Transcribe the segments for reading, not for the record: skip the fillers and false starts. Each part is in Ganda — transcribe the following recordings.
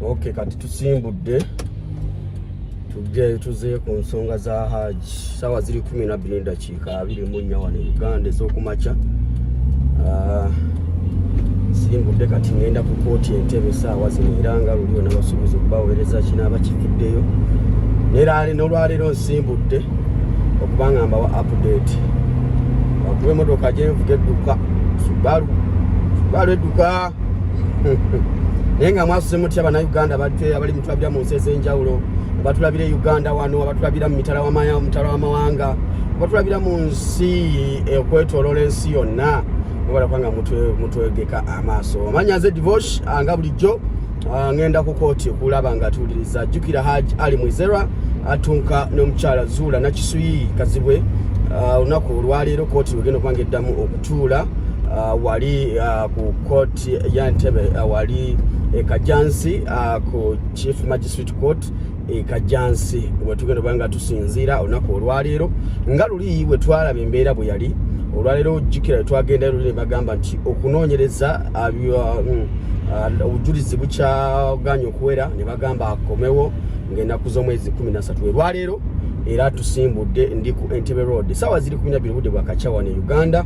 Ok, kati tusimbudde tujje tuzeeyo ku nsonga za Haji. Saawa ziri 12:24 wano e Uganda ez'okumakya. Ah, simbudde kati ngenda ku kooti Entebe saawa zino, era nga luli onabasuubiza okubaweereza kinaaba kivuddeyo. N'olwaleero nsimbudde okubanga mbawa update. Okuba emotoka gyenvuga edduka Subaru, Subaru edduka. Naye nga mwasuse mutya Bannayuganda abali mutulabira mu nsi ez'enjawulo, abatulabira e Uganda wano, abatulabira mu mitala w'amawanga, abatulabira mu nsi okwetoloola ensi yonna? Mubala kubanga mutwegeka amaaso. Amanya nze Divosh, nga bulijjo ngenda ku kooti okulaba nga tuwuliriza. Jjukira Haj Ali Mwizerwa atunka n'omukyala Zuula Nakisuyi Kazibwe. Olunaku olwaleero kooti wegenda okuba nga eddamu okutuula wali ku kooti ya Ntebe, wali e Kajansi, ku Chief Magistrate Court e Kajansi, wetugenda okuba nga tusinziira olunaku olwaleero. Nga luli bwe twalaba embeera bwe yali, olwaleero jjukira bwe twagendayo luli ne bagamba nti okunoonyereza obujulizi bukyaganye okuwera, ne bagamba akomewo ng'ennaku z'omwezi 13. Olwaleero era tusimbudde, ndi ku Entebbe Road, saawa ziri 12, budde bwakakya wano e Uganda,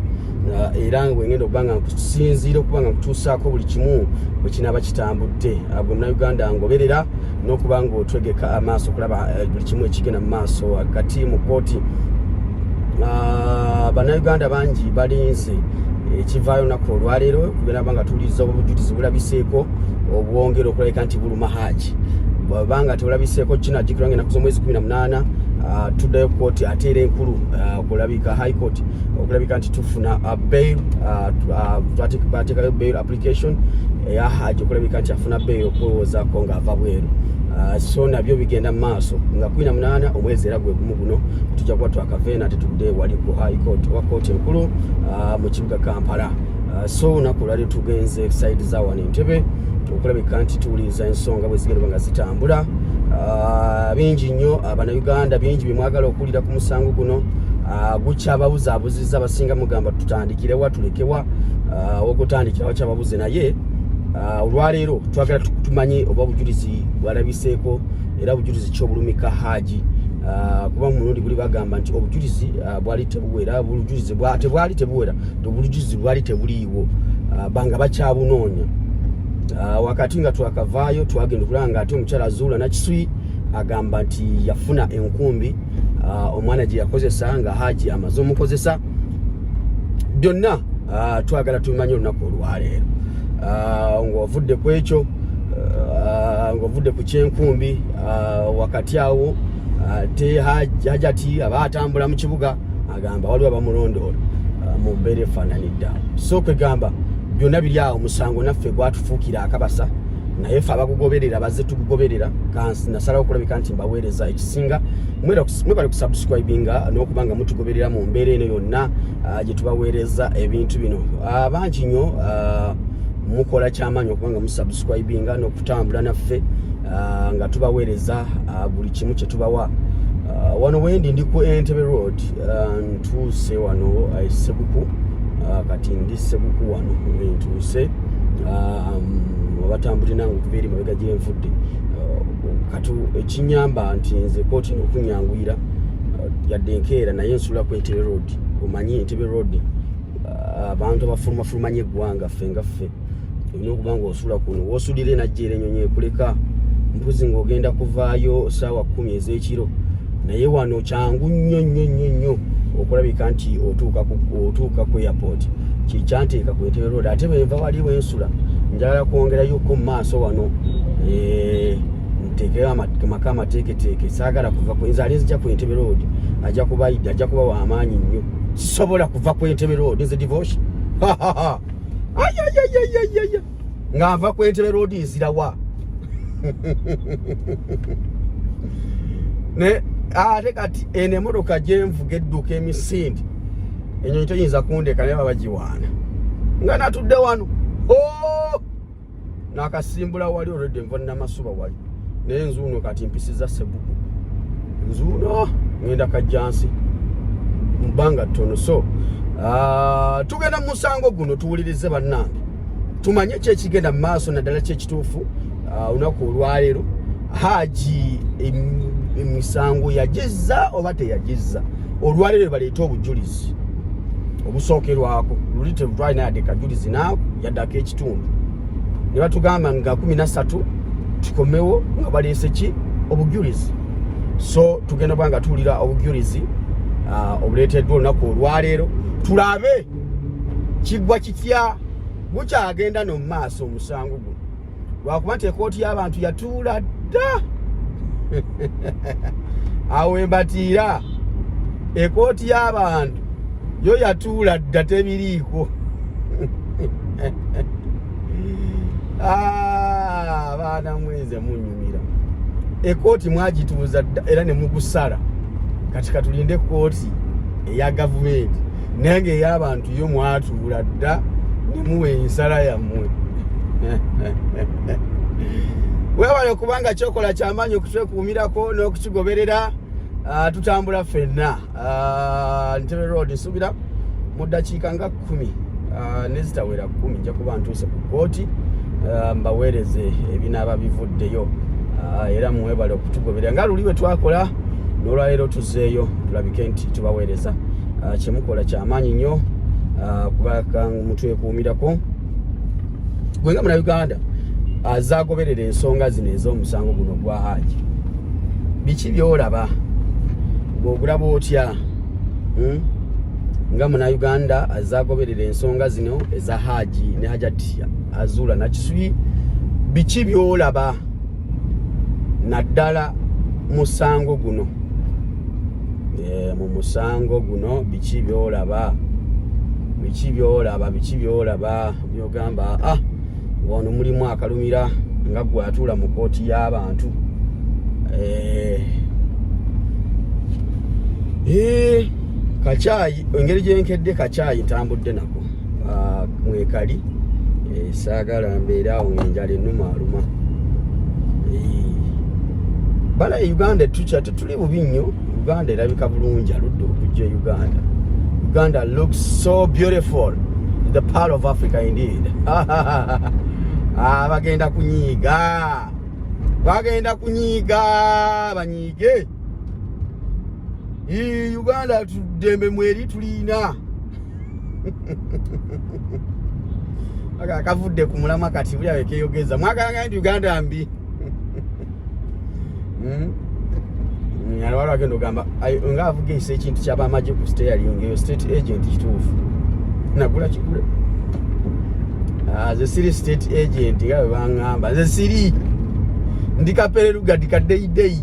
era wengenda okuba nga nkusinziira okuba nga nkutuusaako buli kimu bwe kinaaba kitambudde. Gwe Munauganda ngoberera n'okuba nga otwegeka amaaso okulaba buli kimu ekigenda mu maaso wakati mu kooti. Bannayuganda bangi balinze ekivaayo olunaku olwaleero kugenda kuba nga tuwuliriza obujulizi bulabiseeko obwongera okulabika nti buluma Haji. Bwabanga tebulabiseeko, kinajjukirwa nga ennaku z'omwezi 18 tuddayo kooti ate era enkulu, okulabika High Court, okulabika nti tufuna bail. Bateekayo bail application eya Haji okulabika nti afuna bail okwewozaako ng'ava bweru. So nabyo bigenda mu maaso nga 18 omwezi era gwe gumu guno tujja kuba twakaveena ate tudde wali ku High Court oba kooti enkulu mu kibuga Kampala. So olunaku olwali tugenze side za wano Entebe okulabika nti tuwuliriza ensonga bwe zigenda nga zitambula. Bingi nnyo Abannayuganda, bingi byemwagala okuwulira ku musango guno. Gukyababuzaabuziza, abasinga mugamba tutandikirewa, tulekewa, okutandikira wakyababuze. Naye olwaleero twagala tumanye oba obujulizi bwalabiseeko, era bujulizi ki obulumika Haji, kuba mu mulundi guli bagamba nti obujulizi bwali tebuwera, obujulizi tebwali tebuwera, obujulizi bwali tebuliiwo, banga bakyabunoonya. Wakati nga twakavaayo twagenda okulaba nga ate omukyala Zuula Nakiswi agamba nti yafuna enkumbi omwana gye yakozesa nga Haji amaze omukozesa. Byonna twagala tubimanye olunaku olwaleero. Ng'ovudde ku ekyo, ng'ovudde ku kyenkumbi, wakati awo te Hajati aba atambula mu kibuga agamba waliwo abamulondoola mu mbeera efaananidde awo. So kwegamba byonna biri awo, omusango naffe gwatufuukira akabasa, naye ffe abagugoberera bazze tugugoberera. Nasalawo okulabika nti mbaweereza ekisinga. Mwebale kusubscribinga n'okuba nga mutugoberera mu mbeera eno yonna gye tubaweereza ebintu bino. Bangi nnyo mukola kyamaanyi okuba nga musubscribinga n'okutambula naffe nga tubaweereza buli kimu kye tubawa. Wano wendi ndi ku Entebbe Road, ntuuse wano Seguku. Kati ndi Seguku wano ntuuse, abatambulira nange okuva eri mabega gyenvudde. Kati ekinyamba nti nze kooti okunyanguyira, yadde enkeera, naye nsula ku Entebbe Road. Omanyi Entebbe Road, abantu abafulumafulumanya eggwanga, ffe nga ffe olina okuba nga osula kuno wosulira enajja era enyonyi ekuleka mpuzi ng'ogenda kuvaayo saawa 10 ez'ekiro. Naye wano kyangu nnyo nnyo nnyo nnyo okulabika nti otuuka ku airport. Kikyanteeka ku Entebbe Road, ate bwenva wali wensula njagala kwongerayoko mu maaso wano, nteekeyo amaka amateeketeeke. Saagala kuva ku nze ali nzija ku Entebbe Road ajja kuba ajja kuba w'amaanyi nnyo. Sisobola kuva ku Entebbe Road nze Divosh ayayayayayaya nga nva ku Entebbe Road nzirawa? Ne ate kati eno emotoka gyenvuga edduka emisindi, enyonyi teyinza kundeka, naye baba bagiwaana nga natudde wano. Oh! Nakasimbula wali olwedde nva Namasuba wali, naye nzuuno kati mpisiza Seguku, nzuuno ngenda Kajjansi mu bbanga ttono. So tugenda mu musango guno tuwulirize bannange, tumanye ki ekigenda mu maaso, naddala kyekituufu. Olunaku olwaleero Haji emisango yagizza oba teyagizza? Olwaleero baleete obujulizi obusookerwako. Luli tetwalina yadde kajulizi naako yadde ak'ekitundu, ne batugamba nga 13 tukomewo nga baleese ki? Obujulizi. So tugenda bwa nga tuwulira obujulizi obuleeteddwa olunaku olwaleero, tulabe kiggwa kitya. Gukyagenda no mu maaso omusango guno, lwakuba nti ekooti y'abantu yatuula dda. Awo embatiira ekooti y'abantu yo yatuula dda, tebiriiko. Ah, abaana mwenze munyumira. Ekooti mwagituuza dda era ne mugusala. Kati katulinde ekooti eya gavumenti, naye nga ey'abantu yo mwatuula dda ne muwa ensala yammwe. Weewale kubanga kyokola kyamaanyi okutwekuumirako n'okukigoberera. Tutambula ffenna. Ntebe Road, nsuubira mu ddakiika nga 10 nezitawera 10 nja kuba ntuuse ku kkooti, mbaweereze ebinaaba bivuddeyo. Era mwebale okutugoberera nga luli bwe twakola, n'olwaleero tuzeeyo tulabike nti tubaweereza. Kyemukola kyamaanyi nnyo, kubanga mutwekuumirako. Gwe nga Munauganda azagoberera ensonga zino ez'omusango guno ogwa Haji, biki byolaba? Gwogulaba otya, Nga Munauganda azagoberera ensonga zino eza Haji ne Hajati Azula Nakisuyi, biki byolaba naddala musango guno? Mu musango guno biki byolaba? Biki byolaba? Biki byolaba byogamba, ah, wano mulimu akalumira, nga gwe atuula mu kooti y'abantu? Kacyayi engeri gyenkedde kacyayi ntambudde nako. Ah, mwekali. Saagala mbeere awo ng'enjala ennuma aluma. Bala e Uganda tukya tetuli bubi nnyo. Uganda erabika bulungi. Aludde okujja e Uganda. Uganda looks so beautiful, the part of Africa indeed. Ah, bagenda kunyiiga, bagenda kunyiiga, banyiige. Uganda tuddembe mweri tulina aka akavudde ku mulamwa. Kati buli awekeyogeza mwagala nti Uganda mbi. Alwalo agenda ogamba nga avuga esa ekintu kyabamagye ku steering, eyo state agent. Kituufu, nagula kigule. Ah, nze siri state agent nga bwe baŋŋamba. Nze siri, ndi kapereruga, ndi kadeideyi.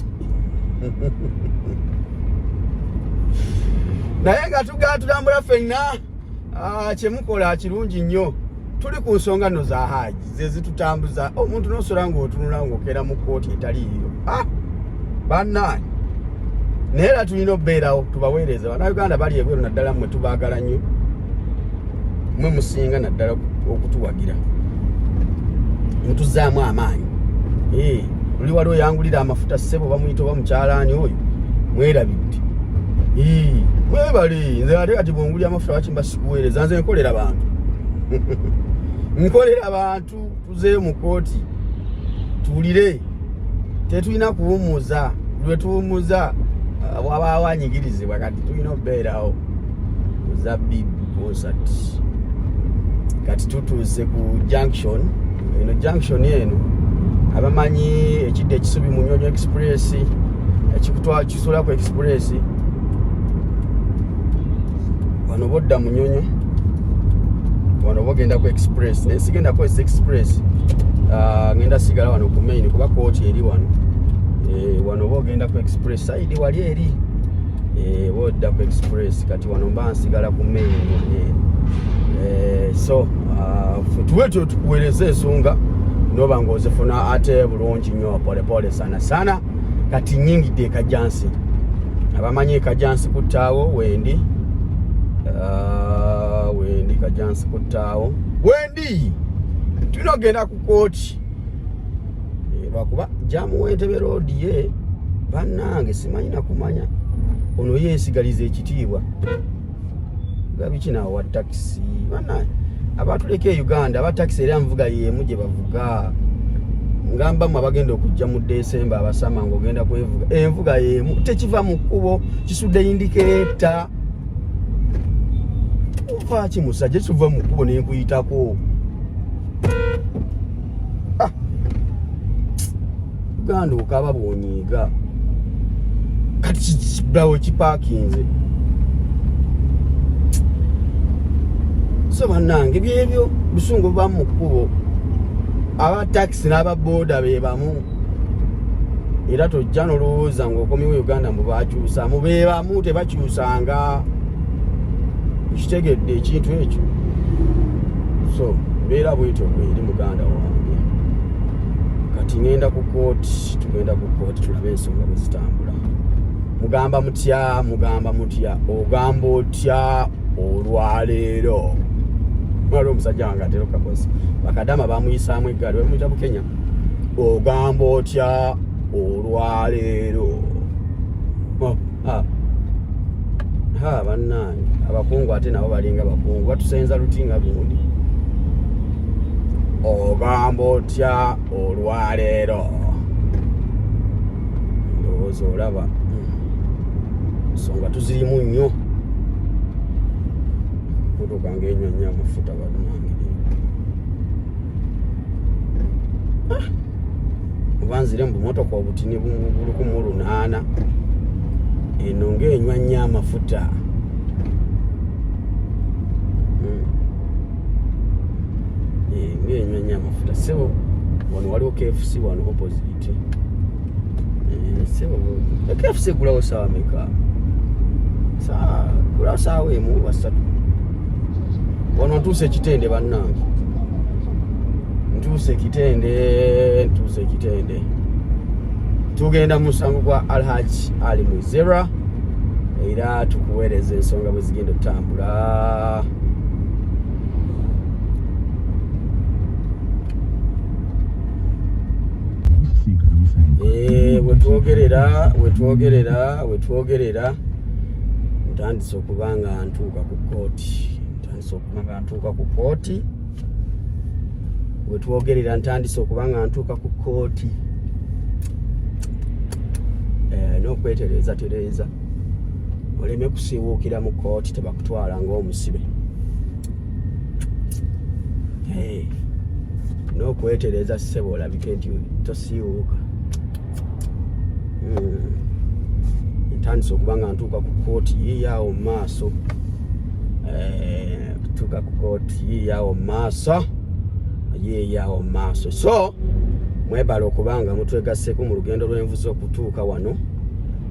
Naye nga tugaa tutambula ffenna. Ah, kyemukola kirungi nnyo. Tuli ku nsonga nno za Haji, ze zitutambuza. Omuntu nosola ng'otunula ng'okeera mu kkooti etaliiyo. Ah, bannange, naye era tulina okubeerawo tubaweereze. Bannayuganda bali ebweru, naddala mmwe, tubaagala nnyo. Mwe musinga naddala okutuwagira, mutuzaamu amaanyi. Luli wali oyangulira amafuta, ssebo bamuyita oba mukyalaani oyo mwerabidde. Mwebale. Nze ate kati bwongulira amafuta wakimba sikuweereza. Nze nkolera bantu, nkolera bantu. Tuzeeyo mu kooti tuwulire. Tetulina kuwummuza. Lwe tuwummuza, wabaawo anyigirizibwa. Kati tulina okubeerawo Zabibu concert. Kati tutuuse ku junction eno. Junction eno, abamanyi ekidda ekisubi, Munyonyo Express ekikutwala kisula ku Express wano, bodda Munyonyo wano, bogenda ku Express. Naye sigenda kukozesa Express. Ah, ngenda sigala wano ku main kuba kooti eri wano. Wano oba ogenda ku Express side wali eri. Bodda ku Express. Kati wano mba nsigala ku main wano. So tuwe tukuweereza ensonga noba ng'ozifuna ate bulungi nnyo, polepole sana sana. Kati nyingidde ekajansi. Abamanyi ekajansi kuttaawo wendi. Wendi Kajansi kuttaawo wendi. Tulina okugenda ku kooti. Lwakuba jam w'Entebe Road ye bannange simanyi nakumanya. Ono yeesigaliza ekitiibwa gabiki nawo wa takisi. Bannange abatuleka e Uganda, aba takisi era nvuga yemu gye bavuga. Ngamba mwe abagenda okujja mu Desemba abasama ng'ogenda kwevuga, envuga y'emu tekiva mu kkubo, kisudde indikeeta. Ova ki musajja, kiva mu kkubo nenkuyitako. Ah! Uganda okaba bwonyiiga kati kibulawo kipakinze. So bannange, byebyo busungu buba mu kkubo. Aba takisi n'aba booda be bamu, era tojja nolowooza ng'okomyewo Uganda mbu bakyusamu. Be bamu, tebakyusanga. Kitegedde ekintu ekyo. So mbeera bwetyo bweri, muganda wange. Kati ngenda ku kooti, tugenda ku kooti tulabe ensonga bwe zitambula. Mugamba mutya? Mugamba mutya? Ogamba otya olwaleero? Waliwo omusajja wange atera okakozi bakadama bamuyisaamu eggaali, bamuyita Bukenya. Ogamba otya olwaleero? Oh, ah. Ha, bannange, abakungu ate nabo balinga bakungu, batusenza luti nga gundi. Ogamba otya olwaleero? Ndowooza olaba nsonga tuzirimu nnyo. Motoka ngaenywa nnyo amafuta, bannange. Ah! Oba nzire mu bumotoka obutini 1800, eno ng'enywa nnyo amafuta. Eh, ng'enywa nnyo amafuta, sebo. Wano waliwo KFC wano opposite. Eh, sebo, KFC egulawo saawa meka? Gulawo saawa 1 oba 3. Wano ntuuse ekitende, bannange, ntuuse ekitende, ntuuse ekitende. Tugenda mu musango gwa Alhaji Ali Mwizera, era tukuweereza ensonga bwe zigenda okutambula. Eh, wetwogerera wetwogerera wetwogerera ntandise okuba nga ntuuka ku kooti, ntandise okuba nga ntuuka ku kooti. Wetwogerera ntandise okuba nga ntuuka ku kooti. Eh, n'okwetereeza tereeza oleme kusiiwuukira mu kooti, tebakutwala ng'omusibe. Hey, n'okwetereeza ssebo, olabike nti tosiiwuuka. Ntandise okuba nga ntuuka ku kooti yiiyaawo mu maaso. Eh, kutuuka ku kooti yiiyaawo mu maaso, yiiyaawo mu maaso. So mwebale okuba nga mutwegasseko mu lugendo lw'envuzi okutuuka wano.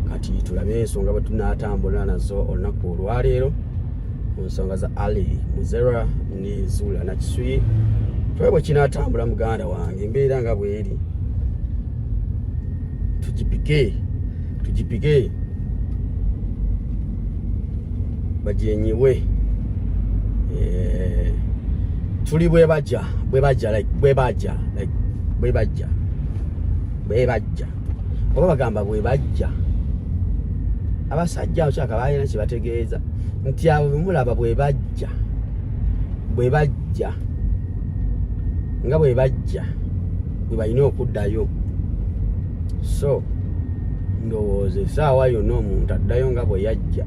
Kati tulabe ensonga bwe tunaatambula nazo olunaku olwaleero ku nsonga za Ali Muzera ne Zuula Nakisuyi. Tulabe bwe kinaatambula, muganda wange. Embeera nga bweri, tugipike, tugipike, bajenyiwe. Eh, tuli bwe bajja, bwe bajja, like bwe bajja, like bwe bajja, bwe bajja, oba bagamba bwe bajja. Abasajja abo kyaka balina kye bategeeza nti abo bemulaba bwe bajja, bwe bajja nga bwe bajja bwe balina okuddayo. So ndowooza esaawa yonna omuntu addayo nga bwe yajja.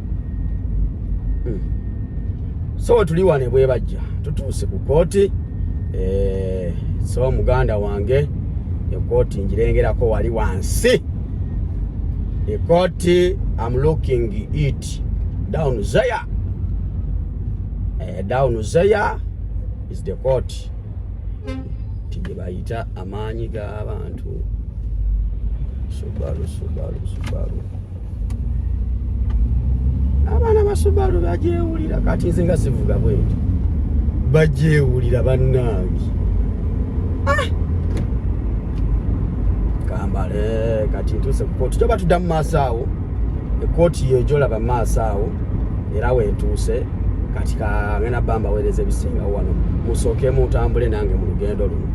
So tuli wane bwe bajja, tutuuse ku kooti. Eh, so muganda wange, ekooti ngirengerako wali wansi. Ekooti, I'm looking it down there. Eh, down there is the court ti gye bayita amaanyi g'abantu. Subaru, Subaru, Subaru, abaana ba Subaru bagyewulira. Kati nze nga sivuga bwenti, bagyewulira bannange. Ah! Kambale kati ntuuse ku kooti. Kyoba tudda mu maaso awo, ekooti yo gyolaba mu maaso awo, era wentuuse kati. Kangenda bba mbaweereza ebisingawo wano. Musooke mutambule nange mu lugendo luno.